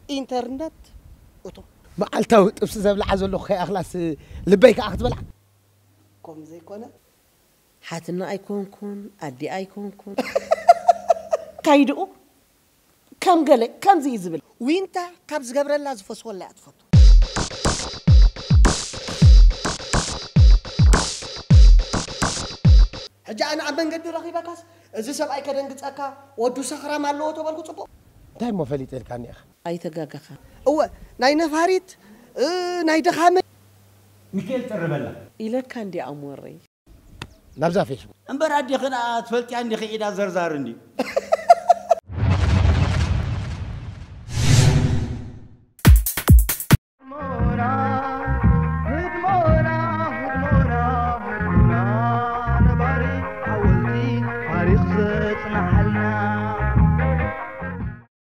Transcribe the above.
ኢንተርነት እቶ መዓልታዊ ጥብሲ ዘብልዓ ዘለኹ ከይኣኽላስ ልበይ ከዓ ክትበልዓ። ከም ዘይኮነ ሓትና ኣይኮንኩን ኣዲ ኣይኮንኩን። ካይድኡ ከም ገለ ከምዚ እዩ ዝብል። ዊንታ ካብ ዝገብረላ ዝፈስወላ እያ ትፈቱ። ሕጂ ኣነ ኣብ መንገዲ ረኺበካስ እዚ ሰብኣይ ከደንግፀካ ወዱ ሰኽራም ኣለዎ ተበልኩ። ፅቡቕ እንታይ እሞ ፈሊጠልካ እኒኻ? ኣይተጋገኻን። እወ ናይ ነፋሪት እ፣ ናይ ድኻመ ሚካኤል ጥርበላ ኢለካ እንዲ ኣሞረይ። ናብዛ ፌስቡክ እምበር ኣዴኽን ትፈልጥያ እንዲኺ ኢዳ ዘርዛር እንዲ